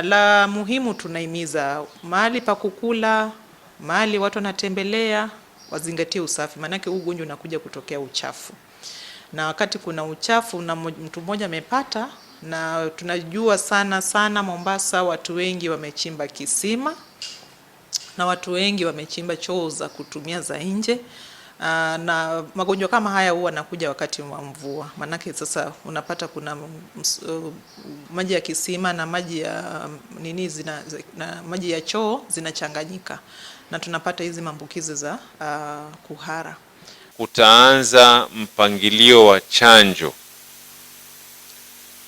La muhimu tunahimiza mahali pa kukula, mahali watu wanatembelea wazingatie usafi, maanake huu ugonjwa unakuja kutokea uchafu, na wakati kuna uchafu na mtu mmoja amepata, na tunajua sana sana Mombasa watu wengi wamechimba kisima na watu wengi wamechimba choo za kutumia za nje. Na magonjwa kama haya huwa yanakuja wakati wa mvua, maanake sasa unapata kuna maji ya kisima na maji ya nini na maji ya choo zinachanganyika na tunapata hizi maambukizi za kuhara. Kutaanza mpangilio wa chanjo,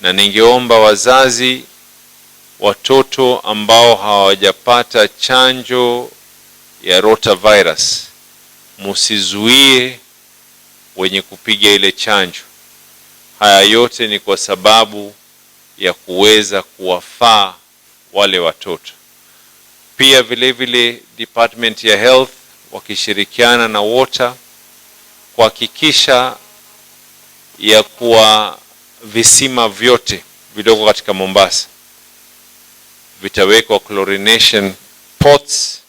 na ningeomba wazazi, watoto ambao hawajapata chanjo ya rotavirus, musizuie wenye kupiga ile chanjo. Haya yote ni kwa sababu ya kuweza kuwafaa wale watoto. Pia vile vile Department ya Health wakishirikiana na Water kuhakikisha ya kuwa visima vyote vilioko katika Mombasa vitawekwa chlorination pots.